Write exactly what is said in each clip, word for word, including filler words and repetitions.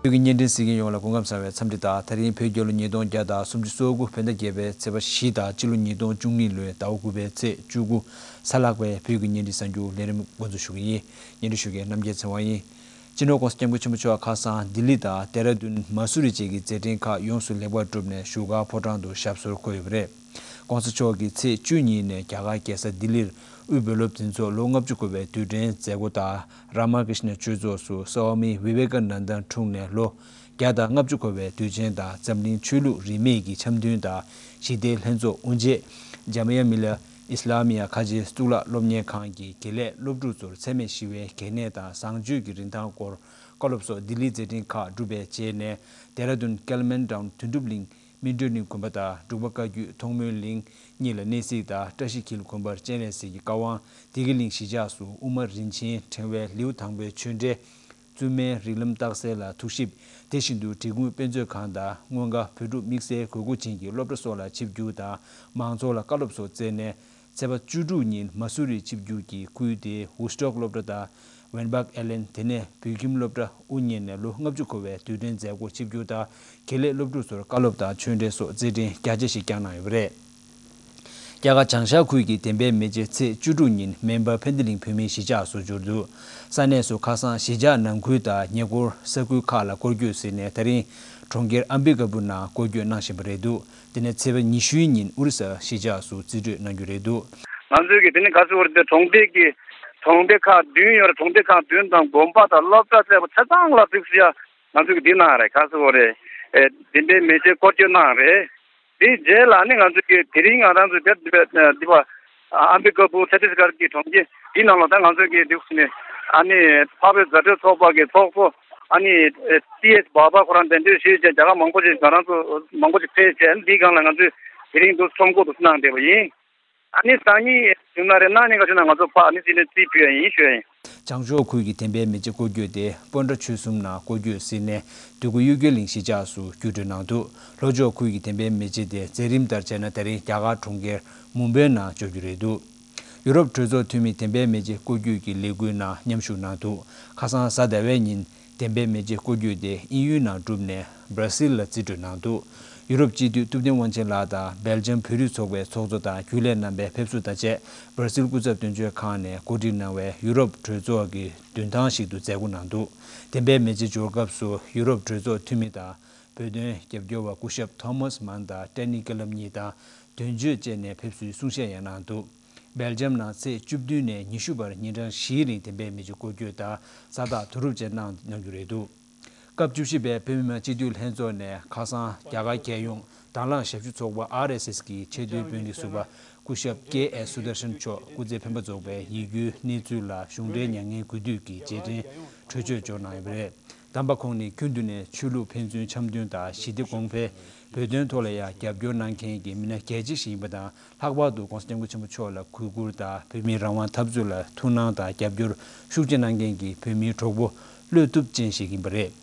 བོད་ཀྱི་བརྙན་འཕྲིན་གཟིགས་མཁན་ཡོངས་ལ་སྐུ་ཁམས་བཟང་བའི་འཚམས་འདྲི་དང་། ད་རིང་བོད་རྒྱལ་ལོ་ཉིས་སྟོང་བརྒྱ་དང་སུམ་ཅུ་སོ་དགུ་བོད་ཟླ་བརྒྱད་པའི་ཚེས་པ་བཞི་དང་། སྤྱི་ལོ་ཉིས་སྟོང་བཅུ་གཉིས་ལོའི་ཟླ་བ་དགུ་པའི་ཚེས་བཅུ་དགུ་གཟའ་ལྷག་པའི་བོད་ཀྱི་བརྙན་འཕྲིན་གསར་འགྱུར་ལས་རིམ་འགོ་འཛུགས་ཞུ་གི་ཡིན། སྙན་སྒྲོན་ཞུ་མཁན་རྣམ་རྒྱལ་ཚེ་དབང་ཡིན། སྤྱི་ནོར་༸གོང་ས་༸སྐྱབས་མགོན་ཆེན་པོ་མཆོག་ཁ་སང་ལྡི་ལི་དང་ལྡེ་ར་ལྡུན། མ་སུ་རི་བཅས་ཀྱི་མཛད་འཕྲིན་ཁག་ཡོངས་སུ་ལེགས་པར་གྲུབ་ནས་བཞུགས་སྒར་ཕོ་བྲང་དུ་ཞབས་སོར་འཁོད་ཡོད་པ་རེད། ༸གོང་ས་མཆོག་གིས་ཚེས་བཅུ་ཉིན་ནས་རྒྱ་གར་རྒྱལ་ས་ལྡི་ལིར་དབུས་བོད་སློབ་འཛིན་ཚོགས་ལོ་ལྔ་བཅུ་འཁོར་བའི་དུས་དྲན་མཛད་སྒོ་དང་། རཱ་མ་ཀྲིཤ་ན་ཆོས་ཚོགས་སུ་སོ་ཝཱ་མི་ཝི་ཝེ་ཀ་ནན་དན་འཁྲུངས་ནས་ལོ་བརྒྱ་དང་ལྔ་བཅུ་འཁོར་བའི་དུས་ཆེན་དང་། འཛམ་གླིང་ཆོས་ལུགས་རིས་མེད་ཀྱི་འཆམ་མཐུན་དང་ཞི་བདེའི་ལྷན་ཚོགས་དབུ་འབྱེད། ཇཱ་མི་ཡ་མི་ལ་ཨི་སི་ལ་མི་ཡ་ཁ་ཆེའི་གཙུག་ལག་སློབ་གཉེར་ཁང་གི་དགེ་ལས་སློབ་ཕྲུག་ཚོར་འཚེ་མེད་ཞི་བའི་གལ་གནད་དང་བཟང་སྤྱོད་ཀྱི་རིན་ཐང་སྐོར་བཀའ་སློབ་སོགས་ལྡི་ལིའི་མཛད་འཕྲིན་ཁག་གྲུབ་པའི་རྗེས་ནས། ལྡེ་ར་ལྡུན་ཀལ་མན་ཊའུན་དོན་གྲུབ་གླིང་། སྨིན་གྲོལ་གླིང་དགོན་པ་དང་། འབྲུག་པ་བཀའ་བརྒྱུད་ཐོག་མོའི་གླིང་གཉིས་ལ་གནས་གཟིགས་དང་། བཀྲ་ཤིས་འཁྱིལ་དགོན་པར་སྤྱན་རས་གཟིགས་ཀྱི་བཀའ་དབང་། བདེ་སྐྱིད་གླིང་གཞིས་ཆགས་སུ་དབུ་མ་རིན་ཆེན་ཕྲེང་བའི་ལེའུ་དང་པོའི་ཆོས་འབྲེལ། བཙུན་མའི་རིགས་ལམ་རྟགས་གསལ་ལ་ཐུགས་ཞིབ། དེ་བཞིན་དུ་འབྲི་གུང་དཔེ་མཛོད་ཁང་དང་། སྔོན་ཀ་བོད་ཕྲུག་དམིགས་བསལ་དགོས་མཁོ་ཅན་གྱི་སློབ་གྲྭ་སོགས་ལ་ཆིབས་བསྒྱུར་དང་། མང་ཚོགས་ལ་བཀའ་སློབ་སོགས་སྩལ་ནས། ཚེས་པ་བཅུ་དྲུག་ཉིན་མ་སུ་རི་ཆིབས་བསྒྱུར་གྱིས་ཁུལ་དེའི་ཝུ་སི་ཊོག་སློབ་གྲྭ་དང་། ཝེན་སྦག་ཨེ་ལན། དེ་ནས་བོད་ཁྱིམ་སློབ་གྲྭ་དབུ་བརྙེས་ནས་ལོ་ལྔ་བཅུ་འཁོར་བའི་དུས་དྲན་མཛད་སྒོར་ཆིབས་བསྒྱུར་དང་། དགེ་ལས་སློབ་ཕྲུག་ཚོར་བཀའ་སློབ་དང་ཆོས་འབྲེལ་སོགས་མཛད་འཕྲིན་རྒྱ་ཆེ་ཞིག་བསྐྱངས་གནང་ཡོད་པ་རེད། རྒྱ་གར་བྱང་ཤར་ཁུལ་གྱི་བདེན་པའི་མེ་ལྕེ་ཚེས་བཅུ་དྲུག་ཉིན་མེ་འབར་ཕན་བདེ་གླིང་བོད་མིའི་གཞིས་ཆགས་སུ་འབྱོར་འདུག་ས་གནས་སུ་ཁ་སང་གཞིས་ཆགས་ནང་ཁུལ་དང་ཉེ་འཁོར་ས་ཁུལ་ཁག་ལ་སྐོར་སྐྱོད་ཟིན་ནས། ད་རིང་གྲོང་ཁྱེར་ཨམ་བི་ཀ་པུར་ནང་སྐོར་སྐྱོད་གནང་བཞིན་པ་རེད་འདུག་དེ་ནས་ཚེས་པ་ཉི་ཤུའི་ཉིན་ཨོ་རི་ས་གཞིས་ཆགས་སུ་རྩིས་སྤྲོད་གནང་རྒྱུ་རེད་འདུག་ང་ཚོའི་གི་དེ་ནི་ག་ཚོད་བར་དུ་གྲོང་སྡེ་གི་གྲོང་སྡེ་ཁག་བདུན་ཡོད་རེད། གྲོང་སྡེ་ཁག་བདུན་དང་དགོན་པ་དང་སློབ་གྲྭ་བཅས་པ་ཆ་ཚང་ལ་གཟིགས་སུ་ཡ་ང་ཚོའི་གི་འདི་གནང་རེད། ག་ཚོད་བར་རེད། ཨེ་དེ་འདྲའི་མེ་ལྕེ་སྐོར་སྐྱོད་གནང་རེད། དེའི་རྗེས་ལ་ནི་ང་ཚོའི་གི་དེ་རིང་ང་རང་ཚོའི་དེར་འདི་པ་འདི་པ་ཨ་ཨམ་བི་ཀ་པུར་ཆ་ཏིས་གར་གྱི་གྲོང་ཁྱེར་འདི་ནང་ལ་ད་ང་ཚོའི་གི་འདི་ནི་ཨ་ནི་འཕགས་པའི་མཛའ་འབྲེལ་ཚོགས་པ་གི་ཚོགས་གཙོ་ཨ་ནི་སི་ཨེཆ་བྷ་བྷ་ཁོ་རང་གདན་འདྲེན་ཞུས་བྱས། རྒྱ་གར་མང་པོ་ཞིག་ང་རང་ཚོ་མང་པོ་ཞིག་ཕེབས་བྱས། འདིའི་སྒང་ལ་ང་ཚོས་དེ་རིང་འདུག་ཁྲོམ་སྐོར་དུ་གནང་བསྡད་པ་ཡིན། ཨ་ནི་སང་ཉིན་བྱུང་ན་རེད། གནངས་ཉིན་ག་བྱུང་ན་ང་ཚོ་ཕར་ཨ་ནི་སི་ནས་རྩིས་ཕུལ་ཡ་ཡིན་ཞུ་ཡ་ཡིན། བྱང་ཕྱོགས་ཁུལ་གྱི་བདེན་པའི་མེ་ལྕེ་སྐོར་སྐྱོད་དེ་སྤོན་ཊ་ཆོལ་གསུམ་ནང་སྐོར་སྐྱོད་ཟིན་ནས་འདོད་རྒུ་གཡུལ་རྒྱལ་གླིང་གཞིས་ཆགས་སུ་བརྒྱུད་སྤྲོད་གནང་འདུག་ལྷོ་ཕྱོགས་ཁུལ་གྱི་བདེན་པའི་མེ་ལྕེ་དེ་མཛད་རིམ་ལྟར་བྱས་ན་ད་རིང་རྒྱ་གར་གྲོང་ཁྱེར་མུམ་བྷེ་ནང་འབྱོར་རྒྱུ་རེད་འདུག་ཡུ་རོབ་གྲོས་ཚོགས་འཐུས་མི་བདེན་པའི་མེ་ལྕེ་སྐོར་སྐྱོད་ཀྱི་ལས་འགུལ་ནང་མཉམ་ཞུགས་གནང་འདུག་ཁ་སང་གཟའ་ཟླ་བའི་ཉིན་བདེན་པའི་མེ་ལྕེ་སྐོར་སྐྱོད་དེ་དབྱིན་ཡུལ་ནང་གྲུབ་ནས་སྦྲ་སིལ་ལ་རྩིས་སྤྲོད་གནང་འདུག་ཡུ་རོབ་སྤྱི་འཐུས་ཐུབ་བསྟན་དབང་ཆེན་ལགས་དང་སྦེལ་ཇམ་བོད་རིགས་ཚོགས་པའི་ཚོགས་གཙོ་དང་རྒྱུན་ལས་རྣམ་པས་ཕེབས་བསུ་དང་བཅས་སྦྲ་སིལ་སྐུ་ཚབ་དོན་གཅོད་ཁང་ནས་གོ་སྒྲིག་གནང་བའི་ཡུ་རོབ་གྲོས་ཚོགས་ཀྱི་མདུན་ཐང་ཞིག་ཏུ་མཛད་སྒོ་གནང་འདུག་བདེན་པའི་མེ་ལྕེ་འབྱོར་སྐབས་སུ་ཡུ་རོབ་གྲོས་ཚོགས་འཐུས་མི་དང་བོད་དོན་རྒྱབ་སྐྱོར་བ་སྐུ་ཞབས་ཐོ་མཱས་མཱན་དང་ཏན་ནི་ཀེ་ལམ་གཉིས་དང་དོན་གཅོད་བཅས་ནས་ཕེབས་བསུའི་གསུང་བཤད་ཡང་གནང་འདུག་སྦེལ་ཇམ་ནང་ཚེས་བཅུ་བདུན་ནས་ཉི་ཤུ་བར་ཉིན་གྲངས་བཞིའི་རིང་བདེན་པའི་མེ་ལྕེ་སྐོར་སྐྱོད་དང་ས་རྟགས་བསྡུ་རུབ་བཅས་གནང་གནང་རྒྱུ་རེད་འདུག་སྐབས་བཅུ་བཞི་པའི་བོད་མི་མང་སྤྱི་འཐུས་ལྷན་ཚོགས་ནས་ཁ་སང་རྒྱ་གར་རྒྱལ་ཡོངས་དྭང་བླངས་ཞབས་ཞུ་ཚོགས་པ་ཨར་ཨེས་ཨེས་ཀྱི་ཆེས་མཐོའི་དཔོན་རིགས་ཟུར་པ་སྐུ་ཞབས་ཀེ་ཨེ་སུ་དར་ཤན་མཆོག་སྐུ་ཚེ་འཕེན་པ་རྫོགས་པའི་ཡིད་སྐྱོའི་གནས་ཚུལ་ལ་གཞུང་འབྲེལ་མྱ་ངན་གུས་འདུད་ཀྱི་རྗེས་དྲན་གྲོས་ཆོད་འབྱོར་གནང་ཡོད་པ་རེད། དམ་པ་ཁོང་ནི་ཁྱོན་བསྡུས་ནས་ཆོས་ལུགས་ཕན་ཚུན་འཆམ་མཐུན་དང་ཞི་བདེ་གོང་འཕེལ། བོད་དོན་ཐོག་ལ་ཡང་རྒྱབ་སྐྱོར་གནང་མཁན་གྱི་མི་སྣ་གལ་ཆེ་ཞིག་ཡིན་པ་དང་། ལྷག་པར་དུ་༸གོང་ས་༸སྐྱབས་མགོན་ཆེན་པོ་མཆོག་ལ་གུས་བཀུར་དང་བོད་མིའི་རང་དབང་འཐབ་རྩོད་ལ་ཐུགས་སྣང་དང་རྒྱབ་སྐྱོར་ཤུགས་ཆེ་གནང་མཁན་གྱི་བོད་མིའི་གྲོགས་པོ་བློ་གཏུབ་ཅན་ཞིག་ཡིན་པ་རེད།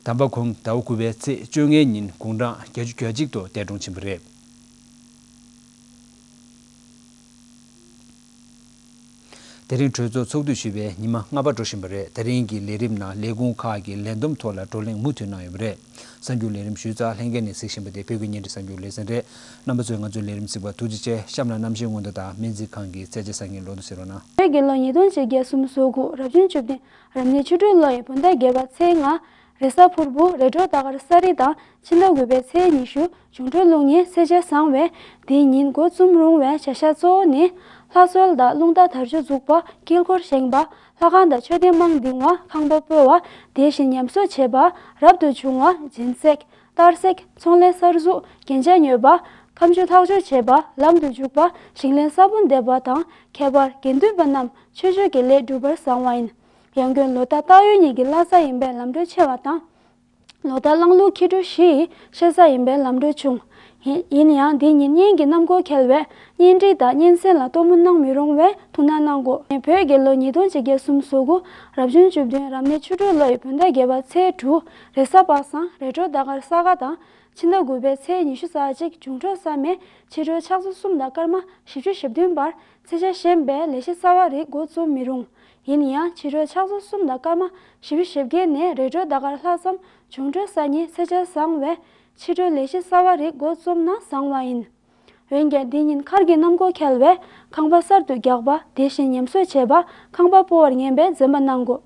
དམ་པ་ཁོང་ཟླ་བ་དགུ་པའི་ཚེས་བཅོ་ལྔའི་ཉིན་དགུང་གྲངས་བརྒྱད་ཅུ་གྱ་གཅིག་ཐོག་འདས་གྲོངས་ཕྱིན་པ་རེད། དེ་རིང་གྲོས་ཚོགས་ཚོགས་དུས་བཞི་པའི་ཉི་མ་ལྔ་པ་འགྲོ་བཞིན་པ་རེད། དེ་རིང་གི་ལས་རིམ་ནང་ལས་ཁུངས་ཁག་གི་ལས་བསྡོམས་ཐོག་ལ་བགྲོ་གླེང་མུ་མཐུད་གནང་ཡོད་པ་རེད། གསར་འགྱུར་ལས་རིམ་ཞུས་ཚར། ལྷན་རྒྱས་ནས་གཟིགས་བཞིན་པ་དེ་བོད་ཀྱི་བརྙན་འཕྲིན་གསར་འགྱུར་ལེ་ཚན་རེད། རྣམ་པ་ཚོས་ང་ཚོའི་ལས་རིམ་གཟིགས་པར་ཐུགས་རྗེ་ཆེ། གཤམ་ལ་གནམ་གཤིས་སྔོན་བརྡ་དང་སྨན་རྩིས་ཁང་གི་ཚད་ཆེ་ས་ངན་ལོ་འདུག་ཟེར་རོགས་གནང་། བོད་རྒྱལ་ལོ་ཉིས་སྟོང་ཆིག་བརྒྱ་སུམ་ཅུ་སོ་དགུ་རབ་བྱུང་བཅུ་བདུན་རབ་གནས་ཆུ་སྦྲུལ་ལོ་ཡི་བོད་ཟླ་བརྒྱད་པ་ཚེས་ལྔ། རེས་གཟའ་ཕུར་བུ། རེས་གྲོལ་ཟླ་སྐར་ས་རི་དང་ཕྱི་ཟླ་དགུ་པའི་ཚེས་ཉི་ཤུ། འབྱུང་འཕྲོད་རླུང་ཉི་ཚེས་ཆ་བཟང་བས་འདིའི་ཉིན་འགོ་རྩོམ་རུང་བའི་བྱ་གཞག་གཙོ་བོ་ནི། ལྷ་གསོལ་དང་རླུང་རྟ་དར་ལྕོག་འཛུགས་པ། དཀྱིལ་འཁོར་བཞེངས་པ། ལྷ་ཁང་དང་མཆོད་རྟེན་མང་འདིང་བ། ཁང་པ་སྤོ་བ། དེ་བཞིན་ཉམས་གསོ་བྱེད་པ། རབ་ཏུ་བྱུང་བ། སྦྱིན་སྲེག་གཏར་སྲེག་ཚོང་ལས་གསར་འཛུགས། རྒྱན་ཆ་ཉོས་པ། ཁ་མཆུ་ཐག་གཅོད་བྱེད་པ། ལམ་དུ་འཇུག་པ། ཞིང་ལས་ས་བོན་འདེབས་པ་དང་། ཁྱད་པར་དགེ་འདུན་པ་རྣམས་ཆོས་སྤྱོད་ཀྱི་ལས་སྒྲུབ་པར་བཟང་བ་ཡིན། ཡང་དགོན་ལོ་ཟླ་སྟག་ཡོས་ཉིད་ཀྱི་བླ་གཟའ་ཡིན་པས་ལམ་འགྲོ་ཆེ་བ་དང་། ལོ་ཟླ་གླང་ལུག་ཁྱི་འབྲུ་བཞི་ཡི་ཤེས་གཟའ་ཡིན་པས་ལམ་འགྲོ་ཆུང་། ཡིན་ཡིན་ཡང་འདི་ཉིན་གཉེན་གྱི་གནམ་སྒོ་འཁེལ་བས་གཉེན་སྒྲིག་དང་གཉེན་སྲིང་ལ་གཏོར་མ་གནང་མི་རུང་བས་ཐུགས་སྣང་གནང་དགོས། བོད་རྒྱལ་ལོ་ཉིས་སྟོང་ཆིག་བརྒྱ་སུམ་ཅུ་སོ་དགུ་རབ་བྱུང་བཅུ་བདུན་རབ་གནས་ཆུ་སྦྲུལ་ལོ་ཡི་བོད་ཟླ་བརྒྱད་པ་ཚེས་དྲུག་རེས་གཟའ་པ་སངས། རེས་གྲོལ་ཟླ་སྐར་ས་ག་དང་། ཕྱི་ཟླ་དགུ་པའི་ཚེས་ཉི་ཤུ་རྩ་གཅིག་འབྱུང་འཕྲོད་ས་མེ་ཕྱི་དྲོ་ཕྱག་ཚོད་གསུམ་དང་སྐར་མ་བཞི་བཅུ་ཞེ་བདུན་བར་ཚེས་ཆ་གཞན་པའི་ལས་གཞི་གསར་བ་རིགས་འགོ་རྩོམ་མི་རུང་། ཡིན་ཡང་ཕྱི་དྲོ་ཕྱག་ཚོད་གསུམ་དང་སྐར་མ་བཞི་བཅུ་ཞེ་བརྒྱད་ནས་རེས་གྲོལ་ཟླ་སྐར་ལྷག་ཙམ་ འབྱུང་འཕྲོད་གསར་རྙིང་ཚེས་ཆ་བཟང་བས་ཕྱི་དྲོའི་ལས་གཞི་གསར་བ་རིགས་འགོ་རྩོམ་ན་བཟང་བ་ཡིན། འོན་ཀྱང་འདི་ཉིན་མཁར་གྱི་གནམ་སྒོ་འཁེལ་བས་ཁང་པ་གསར་དུ་རྒྱག་པ་དེ་བཞིན་ཉམས་གསོ་བྱེད་པ་ཁང་པ་སྤོ་བར་ངན་པས་འཛེམ་པ་གནང་དགོས།